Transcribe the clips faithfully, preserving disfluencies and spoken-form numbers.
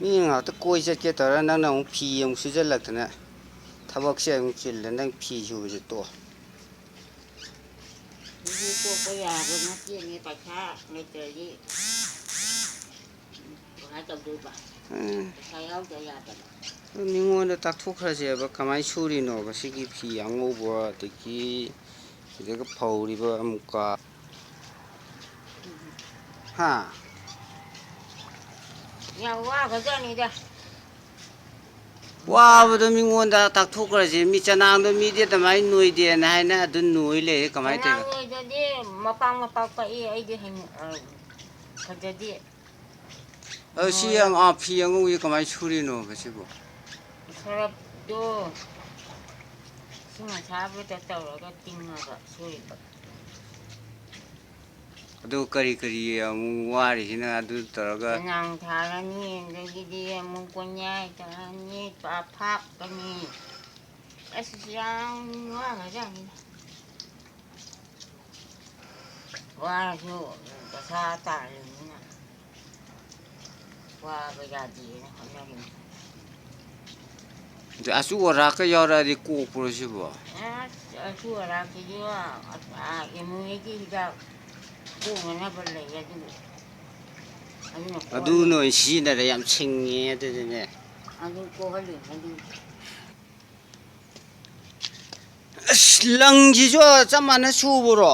ꯃꯤ ꯉꯥꯛꯇ ꯀꯣꯏ ꯆꯠꯀꯦ ꯇꯧꯔ ꯅꯪꯅ ꯑꯃꯨꯛ ꯐꯤ ꯑꯃꯨꯛ ꯁꯨꯖꯜꯂꯛꯇꯅ ꯊꯕꯛꯁꯦ ꯑꯃꯨꯛ ꯆꯤꯜꯂꯦ꯫ ꯅꯪ ꯐꯤ ꯁꯨꯕꯁꯦ ꯇꯣꯛꯑꯣ꯫ ꯐꯤꯁꯨ ꯇꯣꯛꯄ ꯌꯥꯕ ꯅꯠꯇꯦꯅꯦ, ꯄꯩꯁꯥ ꯂꯩꯇ꯭ꯔꯗꯤ ꯀꯃꯥꯏꯅ ꯇꯧꯗꯣꯏꯕ? ꯎꯝ꯫ ꯄꯩꯁꯥ ꯌꯥꯎꯗ ꯌꯥꯗꯕ꯫ ꯑꯗꯨ ꯃꯤꯉꯣꯟꯗ ꯇꯥꯛꯊꯣꯛꯈ꯭ꯔꯁꯦꯕ, ꯀꯃꯥꯏꯅ ꯁꯨꯔꯤꯅꯣꯕ ꯁꯤꯒꯤ ꯐꯤ ꯑꯉꯧꯕ, ꯑꯗꯒꯤ ꯁꯤꯗꯒ ꯐꯧꯔꯤꯕ ꯑꯃꯨꯛꯀ? ꯍꯥ? ꯌꯥꯝ ꯋꯥꯒ꯭ꯔꯖꯥꯠꯅꯤꯗ꯫ ꯋꯥꯕꯗꯣ ꯃꯤꯉꯣꯟꯗ ꯇꯥꯛꯊꯣꯛꯈ꯭ꯔꯁꯦ꯫ ꯃꯤ ꯆꯅꯥꯡꯗꯣ ꯃꯤꯗꯤ ꯑꯗꯨꯃꯥꯏꯅ ꯅꯣꯏꯗꯦꯅ ꯍꯥꯏꯅ ꯑꯗꯨ ꯅꯣꯏ ꯂꯩꯔꯦ, ꯀꯃꯥꯏꯅ ꯇꯧꯔꯤꯅꯣ? ꯆꯅꯥꯡ ꯅꯣꯏꯗꯗꯤ ꯃꯄꯥꯛ ꯃꯄꯥꯛ ꯄꯛꯏ, ꯑꯩꯗꯤ ꯍꯩꯅ-, ꯑ, ꯐꯖꯗꯦ꯫ ꯑꯗꯣ ꯁꯤ ꯅꯣꯏ ꯑꯪ-, ꯑꯥ, ꯐꯤ ꯑꯉꯧꯕꯁꯦ ꯀꯃꯥꯏꯅ ꯁꯨꯔꯤꯅꯣꯕ ꯁꯤꯕꯨ? ꯁꯔꯞꯇꯣ ꯏꯁꯤꯡ ꯑꯁꯥꯕꯗ ꯇꯧꯔꯒ ꯇꯤꯡꯉꯒ ꯁꯨꯔꯤꯕ꯫ ꯑꯗꯨ ꯀꯔꯤ ꯀꯔꯤ ꯑꯃꯨꯛ ꯋꯥꯔꯤꯁꯤꯅ ꯑꯗꯨ ꯇꯧꯔꯒ? ꯆꯅꯥꯡ ꯊꯥꯔꯅꯤ, ꯑꯗꯒꯤꯗꯤ ꯑꯃꯨꯛ ꯀꯣꯟꯌꯥꯏ ꯇꯧꯔꯅꯤ, ꯄꯥ-, ꯐꯥꯛꯀꯅꯤ꯫ ꯑꯁ, ꯌꯥꯝ ꯋꯥꯈ꯭ꯔꯖꯥꯠꯅꯤꯗ꯫ ꯋꯥꯔꯁꯨ ꯄꯩꯁꯥ ꯇꯥꯜꯂꯤꯕꯅꯤꯅ ꯋꯥꯕ ꯌꯥꯗꯦꯅ ꯍꯣꯠꯅꯔꯤꯅꯤ꯫ ꯑꯗ ꯑꯆꯨ ꯑꯔꯥꯛꯀ ꯌꯥꯎꯔꯛꯑꯗꯤ ꯀꯣꯛꯄ꯭ꯔꯣ ꯁꯤꯕꯣ? ꯑꯁ, ꯑꯆꯨ ꯑꯔꯥꯛꯁꯤꯗꯤ, ꯑ, ꯑ, ꯏꯃꯨꯡꯒꯤ ꯍꯤꯗꯥꯛ ꯀꯣꯛꯅꯅꯕ ꯂꯩ, ꯑꯗꯨ, ꯑꯗꯨꯅ ꯀꯣꯛꯍꯜꯂꯤ꯫ ꯑꯗꯨꯅ ꯑꯣꯏꯅ ꯁꯤꯖꯤꯟꯅꯔꯦ, ꯌꯥꯝ ꯁꯤꯡꯉꯦ ꯑꯗꯨꯗꯤꯅꯦ꯫ ꯑꯗꯨ ꯀꯣꯛꯍꯜꯂꯤꯅꯦ, ꯑꯗꯨ꯫ ꯑꯁ, ꯂꯪꯁꯤꯁꯨ ꯆꯞ ꯃꯥꯟꯅ ꯁꯨꯕ꯭ꯔꯣ?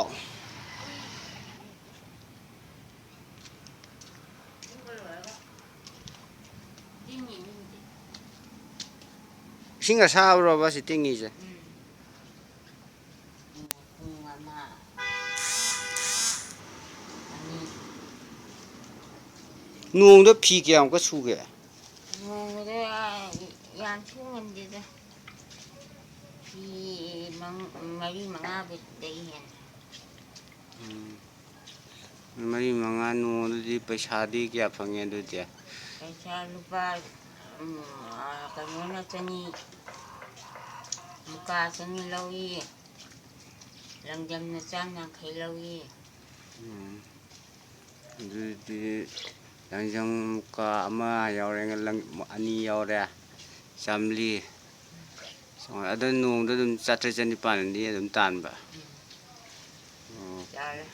ꯏꯁꯤꯡ ꯑꯁꯥꯕ꯭ꯔꯣꯕ ꯁꯤ ꯇꯤꯡꯉꯤꯁꯦ? ꯎꯝ꯫ ꯄꯨꯡ ꯑꯃ, ꯑꯅꯤ꯫ ꯅꯣꯡꯃꯗ ꯐꯤ ꯀꯌꯥꯃꯨꯛꯀ ꯁꯨꯒꯦ? ꯅꯣꯡꯃꯗ ꯌꯥꯝ ꯁꯨ ꯉꯝꯗꯦꯗ꯫ ꯐꯤ ꯃꯪ-, ꯃꯔꯤ ꯃꯉꯥꯕꯨꯗꯤ ꯍꯦꯟꯅ꯫ ꯎꯝ꯫ ꯃꯔꯤ ꯃꯉꯥ ꯅꯣꯡꯃꯗꯗꯤ ꯄꯩꯁꯥꯗꯤ ꯀꯌꯥ ꯐꯪꯉꯦ ꯑꯗꯨꯗꯤ? ꯄꯩꯁꯥ ꯂꯨꯄꯥ, ꯎꯝ, ꯑ, ꯀꯩꯅꯣꯅ ꯆꯅꯤ, ꯃꯨꯀꯥ ꯆꯅꯤ ꯂꯧꯏ, ꯂꯪꯖꯝꯅ ꯆꯥꯝ ꯌꯥꯡꯈꯩ ꯂꯧꯏ꯫ ꯎꯝ꯫ ꯑꯗꯨꯗꯤ ꯂꯪꯖꯝ ꯃꯨꯀꯥ ꯑꯃ ꯌꯥꯎꯔꯦ, ꯂꯪ-, ꯑꯅꯤ ꯌꯥꯎꯔꯦ, ꯆꯥꯝꯃꯔꯤ꯫ ꯑꯗꯣ ꯅꯣꯡꯃꯗ ꯑꯗꯨꯝ ꯆꯥꯇ꯭ꯔꯦꯠ ꯆꯅꯤꯄꯥꯟꯗꯤ ꯑꯗꯨꯝ ꯇꯥꯟꯕ꯫ ꯑꯣ꯫ ꯌꯥꯔꯦ꯫